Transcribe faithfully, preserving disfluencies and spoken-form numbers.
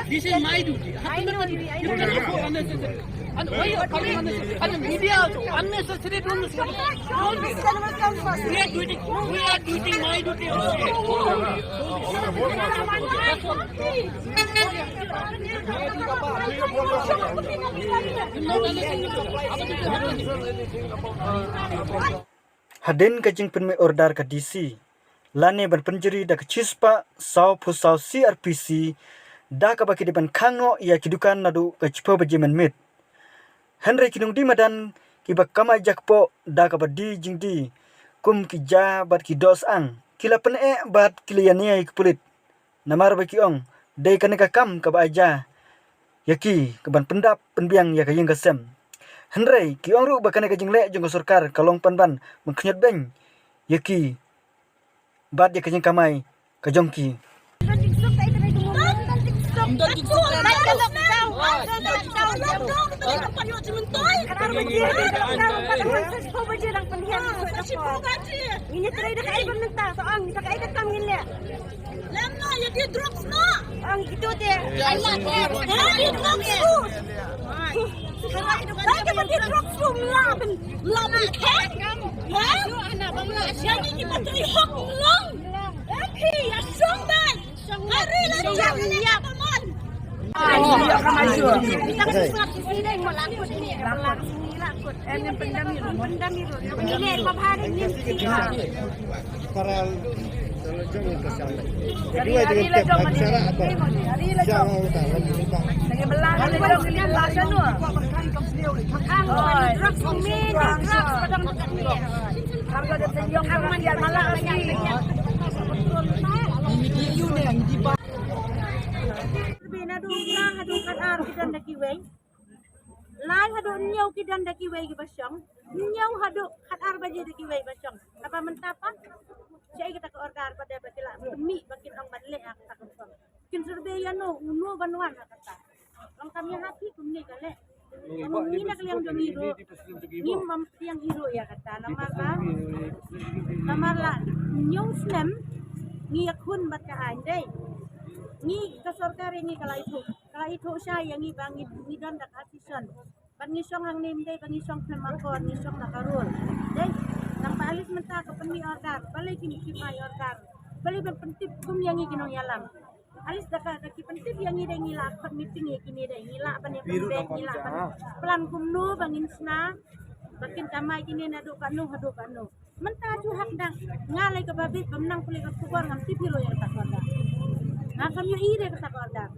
This is my duty. I know you. I know you. And why you are coming unnecessary? And the media also unnecessary. Don't, don't be. We are doing, we are doing my duty also. Hadien ka jingpynmih order ka D C lane ban pynjri da ka shispah sawphew saw C R P C, da kaba ki dei ban khang noh ïa ki dukan naduh ka shiphew baje mynmiet. Hynrei ki nongdie madan kiba kamai jakpoh da kaba die jingdie kum ki ja bad ki doh syang, ki la pyneh bad ki la ïania ïa ki pulit. Namar ba ki ong dei kane ka kam kaba ai ja ïa ki kaban pyndap pynbiang ïa ka ïing ka sem. Hynrei ki ong ruh ba kane ka jingleh jong ka sorkar ka long pynban ban khñiot beiñ ïa ki bad ïa ka jingkamai ka jong ki. Lem noh, ïa ki drugs noh. Ang ito te. Ïa ki drugs noh. Ïa ki drugs noh, mla ban, mla ban khet. Ha? Ïa ki ki patri hok long. Ïa ki ïa shong dai. Hari la jam ïa. Bina dong lah, dong kan ar, dong dah kiwei. Lai haduh hynñiew ki don da kiwei kiba shong. Hynñiew haduh khatar baje da kiwei ba shong. Haba mynta pat, shaei kata ka order ba dei ba ki la pynmih ba kin ong ban leh ha kata ka shong. Kin survey ïa no, uno ban wan ha kata. Long kam ïa ha phi kumne ka leh. Ngi na ka liang jong ngi ruh, ngim pdiang hi ruh ïa kata. Namar ba, namar la hynñiew snem ngi ïakhun bad ka aiñ dei. Ngi ka sorkar ïa ngi ka la ithuh. Ka la ithuh shai ïa ngi ba ngi, ngi don da ka session. Bad ngi shong hangne ym dei ba ngi shong khlem akor, ngi shong da ka rule. Dei, nangta at least mynta ka pynmih order, balei kim, kim ai order. Balei ban pyntip kum ïa ngi ki nongïalam. At least da ka, da ki pyntip ïa ngi dei ngi lah khot meeting ïa kine dei, ngi lah ban ïa pynbeit, ngi lah ban plan kumno ba ngin shna, ba kin kamai kine naduh katno haduh katno. Mynta ju hap dang, nga lei kaba beit bym nang pule ka khubor ngam tip hi ruh ïa kata ka order. Nga kam ïohi de kata ka order.